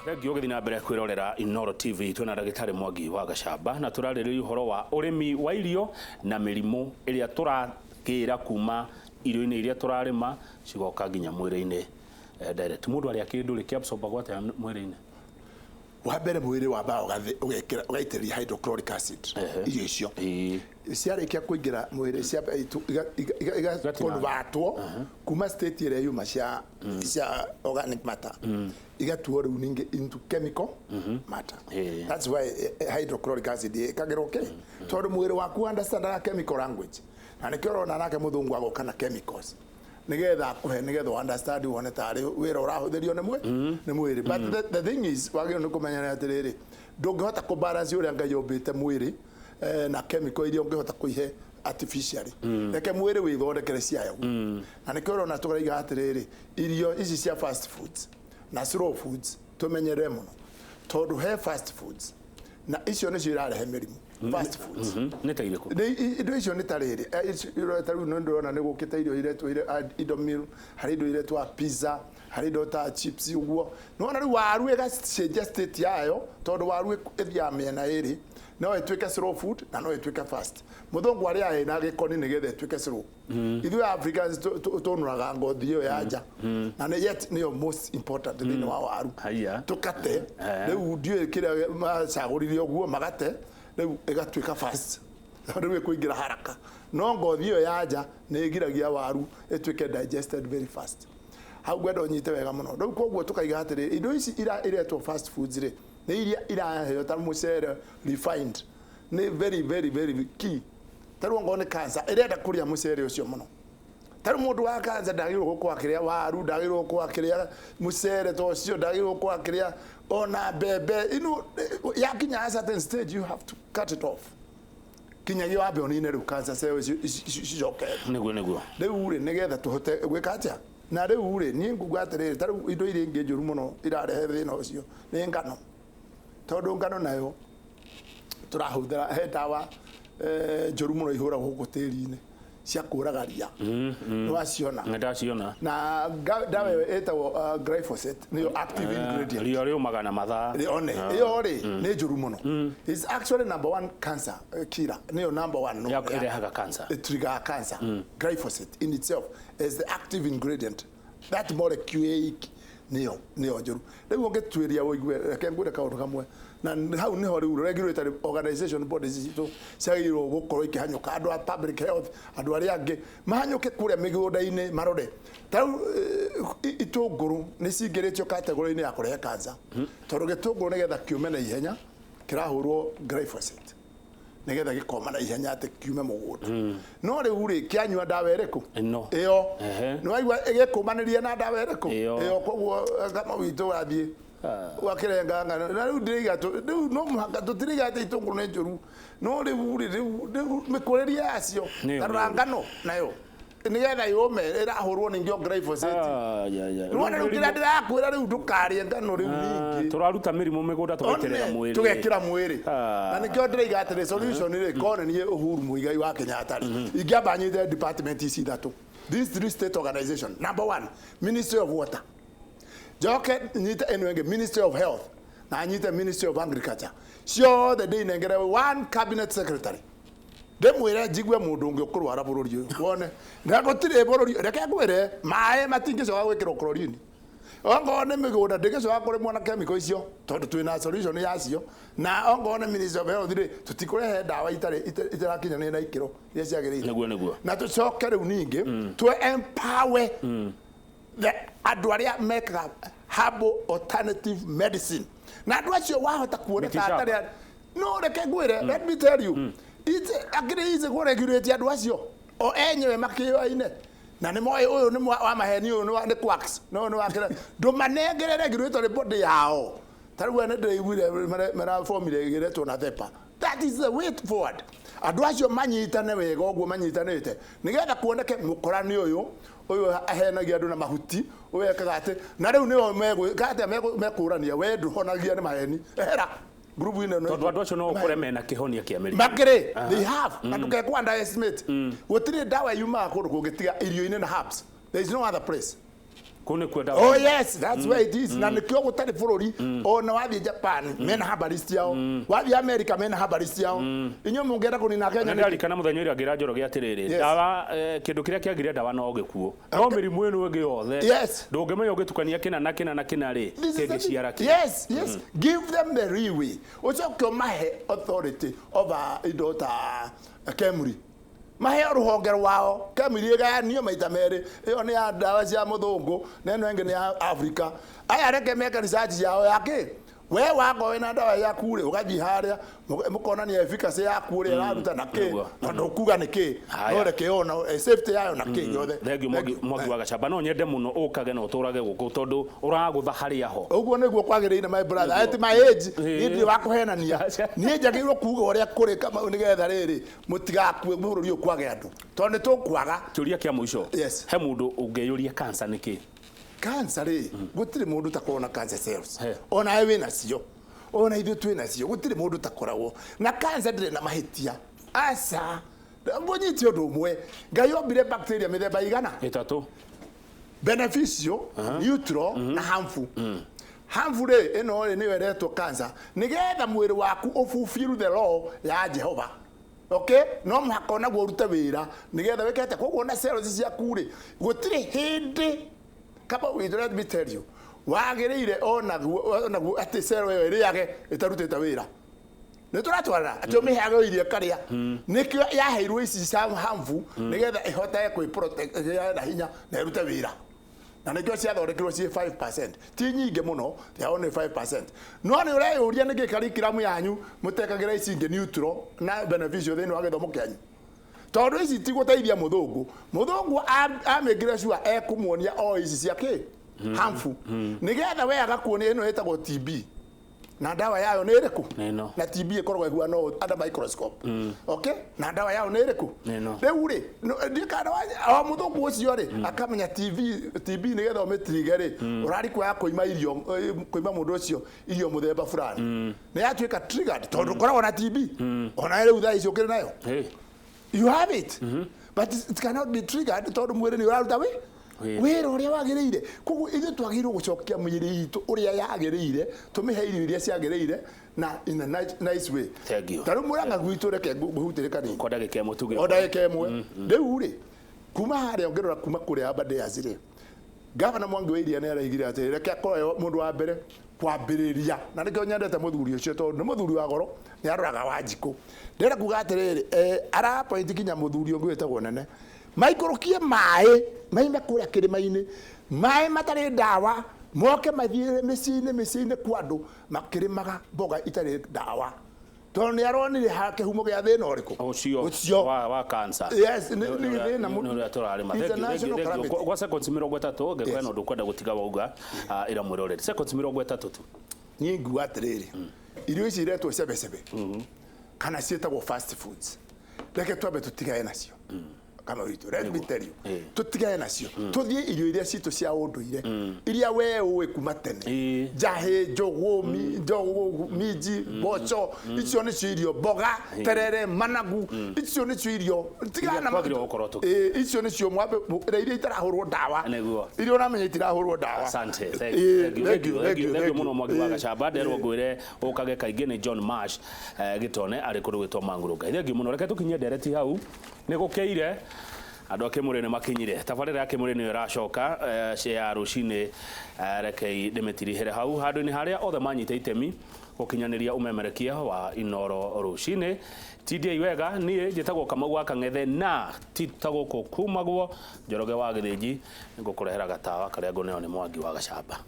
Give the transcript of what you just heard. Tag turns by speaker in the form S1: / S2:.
S1: Thengiũ ũgĩthiĩ na mbere kwĩrorera Inooro TV. Twĩna ndagĩtarĩ Mwangi wa Gacamba na tũrarĩrĩria ũhoro wa ũrĩmi wa irio na mĩrimũ ĩrĩa tũragĩra kuma irio-inĩ iria tũrarĩma cigoka nginya mwĩrĩ-inĩ direct. Mũndũ arĩa kĩndũ rĩ, kĩabsorbagwo atĩa mwĩrĩ-inĩ?
S2: Wa mbere, mwĩrĩ wambaga ũgekĩra, ũgaitĩrĩria hydrochloric acid irio icio. Ciarĩkia kũingĩra mwĩrĩ, igaconvertwo kuma state ĩrĩa yuma cia organic matter, igatuo rĩu ningĩ into chemical matter. That's why hydrochloric acid ĩkagĩrwo kĩ, tondũ mwĩrĩ waku understandaga chemical language, na nĩkĩo ũrona nake mũthũngũ agoka na chemicals nigetha akũhe, nigetha understand, wone tarĩ wĩra ũrahũthĩrio nĩ mwĩrĩ. But the thing is, wagĩrĩirwo nĩ kũmenya nĩ atĩrĩrĩ, ndũngĩhota kũ balance ũrĩa Ngai ombĩte mwĩrĩ na chemical iria ũngĩhota kũihe artificially. Reke mwĩrĩ wĩthondekere ciayo. Na nĩkĩo ũrona tũraiga atĩrĩrĩ, irio ici cia fast foods na slow foods tũmenyerere mũno, tondũ he fast foods na icio nĩcio irarehe mĩrimũ, fast foods.
S1: Nĩ ta irĩkũ?
S2: Indo icio nĩ ta rĩrĩ, ta rĩu nĩ ndĩrona nĩ gũkĩte irio iretwo Indomie, harĩ indo iretwo pizza, harĩ indo ta chips ũguo. Nĩwona rĩu waru ĩgacenjia state yayo, tondũ waru ĩthiaga mĩena ĩrĩ, no ĩtuĩke slow food na no ĩtuĩke fast. Mũthũngũ arĩa ĩna gĩkoni nĩgetha ĩtuĩke slow. Ithuĩ Africans tũnũraga ngothi ĩyo ya nja, na nĩ yet nĩyo most important thĩinĩ wa waru.
S1: Haiya.
S2: Tũkate. Rĩu ndiũĩ kĩrĩa macagũrire ũguo magate, rĩu ĩgatuĩka fast, rĩu ĩkũingĩra haraka, no ngothi ĩyo ya nja nĩ ĩgiragia waru ĩtuĩke digested very fast. Hau ngwenda ũnyite wega mũno. Rĩu koguo tũkaiga atĩrĩ, indo ici iretwo fast foods rĩ, nĩ iria iraheo ta mũcere refined, nĩ very very very key. Ta rĩu ongorwo nĩ cancer ĩrenda kũrĩa mũcere ũcio mũno, ta rĩu mũndũ wa cancer ndagĩrĩirwo gũkorwo akĩrĩa waru, ndagĩrĩirwo gũkorwo akĩrĩa mũcere ta ũcio, ndagĩrĩirwo gũkorwo akĩrĩa ona mbembe ino. Yakinya a certain stage, you have to cut it off kinyagia wambe ũnine rĩu cancer cells icio icokete.
S1: Nĩguo.
S2: Rĩu rĩ, nĩgetha tũhote gwĩka atĩa? Na rĩu rĩ, niĩ nguga atĩrĩrĩ, ta rĩu indo iria ingĩ njũru mũno irarehe thĩna ũcio nĩ ngano, tondũ ngano nayo tũrahũthĩra he ndawa njũru mũno ihũragwo gũkũ tĩri-inĩ cia kũraga ria. Nĩ waciona?
S1: Nĩ ndaciona.
S2: Na ndawa ĩyo ĩtagwo glyphosate, nĩyo active ingredient.
S1: Ria rĩũmaga na mathaa.
S2: One ĩyo rĩ, nĩ njũru mũno. Is actually number one cancer killer, nĩyo number one, no.
S1: Ĩrehaga cancer.
S2: It trigger cancer. Glyphosate in itself is the active ingredient, that molecule ĩiki nĩyo njũru. Rĩu ũngĩtuĩria ũigue, reke ngwĩre kaũndũ kamwe, na hau nĩho rĩu regulatory organization bodies citũ ciagĩrĩirwo gũkorwo ikĩhanyũka, andũ a public health, andũ arĩa angĩ mahanyũke kũrĩa mĩgũnda-inĩ marore. Ta rĩu itũngũrũ nĩ cingĩrĩtio category-inĩ ya kũrehe cancer, tondũ gĩtũngũrũ nĩgetha kĩũme na ihenya kĩrahũrwo glyphosate nĩgetha gĩkoma na ihenya atĩ kiume mũgũnda. No rĩu rĩ, kĩanyua ndawa ĩrĩkũ?
S1: Ĩno.
S2: Ĩyo. Nĩ waigua ĩgĩkũmanĩria na ndawa ĩrĩkũ?
S1: Ĩyo.
S2: Ĩyo. Koguo kama witũ wathiĩ ũgakĩrenga ngano, na rĩu ndĩraiga rĩu no mũhaka tũtiraiga atĩ itũngũrũ nĩ njũru, no rĩu rĩ, rĩu mĩkũrĩrie yacio.
S1: Nĩyo,
S2: ta rora
S1: nĩyo.
S2: Ngano nayo nĩgetha yũme ĩrahũrwo ningĩ o glyphosate.
S1: Ah, ya, ya.
S2: Nĩwona rĩu kĩrĩa ndĩrakwĩra, rĩu ndũkarĩe ngano rĩu ningĩ.
S1: Tũraruta mĩrimũ mĩgũnda tũgaitĩrĩra
S2: One,
S1: mwĩrĩ.
S2: Tũgekĩra mwĩrĩ.
S1: Ah.
S2: Na nĩkĩo ndĩraiga atĩrĩ, solution rĩ, kone niĩ Uhuru Muigai wa Kenyatta rĩ, ingĩamba nyite department ici ithatũ, these three state organization. Number one, Ministry of Water, njoke nyite ĩno ĩngĩ, Ministry of Health, na nyite Ministry of Agriculture, ciothe ndĩinengere one cabinet secretary, ndĩmwĩre njigue mũndũ ũngĩ ũkũrwara bũrũri ũyũ wone na gũtirĩ bũrũri. Reke ngwĩre, maĩ matingĩcoka gwĩkĩrwo chlorine, ongorwo nĩ mĩgũnda ndĩngĩcoka kũrĩmwo na chemical icio, tondũ twĩna solution yacio. Na ongorwo nĩ Ministry of Health rĩ, tũtikũrehe ndawa itarĩ itarakinyanĩria na ikĩro iria ciagĩrĩire.
S1: Nĩguo.
S2: Na tũcoke rĩu ningĩ tũ empower the andũ arĩa mekaga herbal alternative medicine, na andũ acio wahota kuona ta
S1: Miti shamba.
S2: atarĩ no. Reke ngwĩre, let me tell you, it's akĩrĩ easy kũ regulate andũ acio o enyewe makĩoaine, na nĩ moĩ ũyũ nĩ wa maheni, ũyũ nĩ quacks, na ũyũ nĩ wa kĩrĩa. Ndũmanengere regulatory body yao. Ta rĩu nĩ ndĩraiguire marabomire ĩretwo na thepa. That is the way forward. Andũ acio manyitane wega ũguo manyitanĩte, nĩgetha kuoneke mũkora nĩ ũyũ, ũyũ ahenagia andũ na mahuti, ũyũ ekaga atĩ, na rĩu nĩo megwĩka atĩa, mekũrania we ndũhonagia, nĩ maheni, ehera ngurubu-inĩ ĩno.
S1: Tondũ andũ acio no ũkore mena kĩhonia kĩa mĩrimũ.
S2: Makĩrĩ, they have. Na ndũkekũ underestimate, gũtirĩ ndawa yumaga kũndũ kũngĩ tiga irio-inĩ na herbs. There is no other place.
S1: Kũu nĩkuo ndawa.
S2: Oh yes, that's where it is. Na nĩkĩo gũtarĩ bũrũri ona wathiĩ Japan mena herbalist yao, wathiĩ America mena herbalist yao. Inyuĩ mũngĩenda kũnina Kenya
S1: nĩ
S2: nĩkĩ?
S1: ndarikana mũthenya ũrĩa ngĩra Njoroge atĩrĩrĩ,
S2: Yes.
S1: ndawa kĩndũ kĩrĩa kĩagire ndawa no gĩkuũ, no mĩrimũ ĩno ĩngĩ yothe
S2: Yes.
S1: ndũngĩmenya ũngĩtukania kĩna na kĩna na kĩna rĩ,
S2: This is the thing.
S1: kĩngĩciara kĩ.
S2: Yes. Give them the leeway. Ũcoke ũmahe authority over indo ta KEMRI. Mahe rũhonge rwao. KEMRI ĩgayanio maita merĩ. Ĩyo nĩ ya ndawa cia mũthũngũ na ĩno ĩngĩ nĩ ya Africa. Aya reke meke research yao ya kĩ. We wakorwo wĩna ndawa yaku rĩ, ũgathiĩ harĩa mũkonania efficacy yaku ũrĩa ĩraruta na kĩ,
S1: Nĩguo.
S2: na ndũkuga nĩ kĩ,
S1: Haya.
S2: no reke ona safety yayo na kĩ gĩothe.
S1: Thengiũ Mwangi wa Gachamba, no nyende mũno ũkage na ũtũrage gũkũ tondũ ũragũtha harĩa ho.
S2: Ũguo nĩguo kwagĩrĩire, my brother. At my age, niĩ ndirĩ wa kũhenania. Niĩ njagĩrĩirwo kuga ũrĩa kũrĩ kama nĩgetha rĩrĩ mũtigakue bũrũri ũyũ kwage andũ, tondũ nĩ tũkwaga.
S1: Kĩũria kĩa mũico.
S2: Yes.
S1: He mũndũ ũngĩyũria cancer nĩ kĩ?
S2: Cancer rĩ, gũtirĩ mũndũ ũtakoragwo na cancer cells.
S1: He.
S2: Ona we wĩnacio, ona ithuĩ twĩ nacio, gũtirĩ mũndũ ũtakoragwo na cancer. Ndĩrĩ na mahĩtia, aca. Mũnyite ũndũ ũmwe, Ngai ombire bacteria mĩthemba igana?
S1: Ĩtatũ.
S2: Beneficial, neutral na harmful. Harmful rĩ, ĩno rĩ nĩyo ĩretwo cancer, nĩgetha mwĩrĩ waku ũfulfill the law ya Jehova, okay? No mũhaka onaguo ũrute wĩra nĩgetha wĩke atĩa? Koguo na cells ciaku rĩ, gũtirĩ hĩndĩ kama, let me tell you, wagĩrĩire onaguo atĩ cell ĩyo ĩrĩage ĩtarutĩte wĩra. Nĩ tũratwarana atĩ ũmĩheage o irio ĩkarĩa, nĩkĩo yaheirwo ici cia harmful, nĩgetha ĩhotage kwĩ protect, ĩgĩe na hinya na ĩrute wĩra. Na nĩkĩo ciathondekirwo ciĩ 5%, ti nyingĩ mũno, they are only 5%. No nĩ ũreyũria nĩkĩ curriculum yanyu mũtekagĩra ici ingĩ, neutral na beneficial, thĩinĩ wa gĩthomo kĩanyu, tondũ ici ti gũteithia mũthũngũ. Mũthũngũ amĩkire sure ekũmuonia o ici cia kĩ harmful, nĩgetha we agakuonia ĩno ĩtagwo TB na ndawa yayo nĩ ĩrĩkũ.
S1: Nĩ ĩno.
S2: Na TB ĩkoragwo ĩhuana ũũ under microscope, okay? Na ndawa yayo nĩ ĩrĩkũ?
S1: Nĩ ĩno.
S2: Rĩu rĩ, ndikana o mũthũngũ ũcio rĩ akamenya TB, TB nĩgetha ũmĩtirige rĩ, ũrarikwo kũima irio, kũima mũndũ ũcio irio mũthemba fulani, nĩ yatuĩka triggered, tondũ ũkoragwo na TB ona rĩu thaa ici ũkĩrĩ nayo.
S1: Hey.
S2: You have it, but it cannot be triggered tondũ mwĩrĩ nĩ ũraruta wĩ
S1: Wĩra.
S2: wĩra ũrĩa wagĩrĩire. Koguo ithuĩ twagĩrĩirwo gũcokia mĩĩrĩ itũ ũrĩa yagĩrĩire, tũmĩhe irio iria ciagĩrĩire na in a nice way.
S1: Thank you.
S2: Ta rĩu Mũrang'a gwitũ, reke ngũhutĩre kanini.
S1: Kwa ndagĩka ĩmwe tuge.
S2: O ndagĩka ĩmwe. Rĩu rĩ, kuma harĩa ũngĩrora kuma kũrĩa Aberdares rĩ, Gavana Mwangi wa Iria nĩ araigire atĩ reke akorwo mũndũ wa mbere kwambĩrĩria, na nĩkĩo nyendete mũthuri ũcio, tondũ nĩ mũthuri wa goro, nĩ aroraga Wanjikũ. Ndĩrenda kuga atĩrĩrĩ, ara appoint kinya mũthuri ũngĩ wĩtagwo Nene, maikũrũkie maĩ maime kũrĩa kĩrĩma-inĩ, maĩ matarĩ ndawa, moke mathiĩ mĩciĩ-inĩ, mĩciĩ-inĩ kwa andũ makĩrĩmaga mboga itarĩ ndawa, tondũ nĩ aronire ha kĩhumo gĩa thĩna ũrĩkũ.
S1: Ũcio.
S2: Ũcio.
S1: Wa cancer.
S2: Yes, nĩ thĩna
S1: nĩ ũrĩa tũrarĩma. Thank you, thank you,
S2: International
S1: thank you.
S2: calamity.
S1: Kwa seconds 30 ngĩkora
S2: Yes.
S1: na ũndũ ũkwenda gũtiga wauga, ĩra mwĩroreri seconds 30 tu.
S2: Niĩ nguga atĩrĩrĩ, irio ici iretwo cebecebe kana ciĩtagwo fast foods, reke twambe tũtigane nacio. Kama witũ, let me tell you, tũtigane nacio, tũthiĩ irio iria citũ cia ũndũire, iria we ũĩ kuma tene. Njahĩ, njũgũ, njũgũ, minji, mboco, icio nĩcio irio, mboga, terere, managu, icio nĩcio irio. Tigana na
S1: Twagĩrĩirwo gũkorwo
S2: Ĩĩ, icio nĩcio mwambe na iria itarahũrwo ndawa.
S1: Nĩguo.
S2: Iria ũramenya itirahũrwo ndawa.
S1: Asante. Thank
S2: Ĩĩ,
S1: thank you, thank you, thank you, thank you mũno Mwangi wa
S2: Ĩĩ,
S1: Gachamba. Nderwo ngwĩre ũkage kaingĩ nĩ John Marsh, Gĩtone arĩ kũndũ gwĩtwo Mangũrũ. Ngai thank you mũno. Reke tũkinyie ndereti hau, nĩ gũkĩire, andũ a Kĩmũrĩ nĩ makinyire. Tabarĩra ya Kĩmũrĩ nĩyo ĩracoka ya rũcinĩ. Rekei ndĩmĩtirihĩre hau handũ-inĩ harĩa othe manyita itemi gũkinyanĩria ũmemerekia wa Inoro rũcinĩ. Tindiai wega. Niĩ njĩtagwo Kamau wa Kang'ethe, na ti ta gũkũ kumagwo Njoroge wa Gĩthĩnji. Ngũkũrehera gatawa karĩa ngũneo nĩ Mwangi wa Gachamba.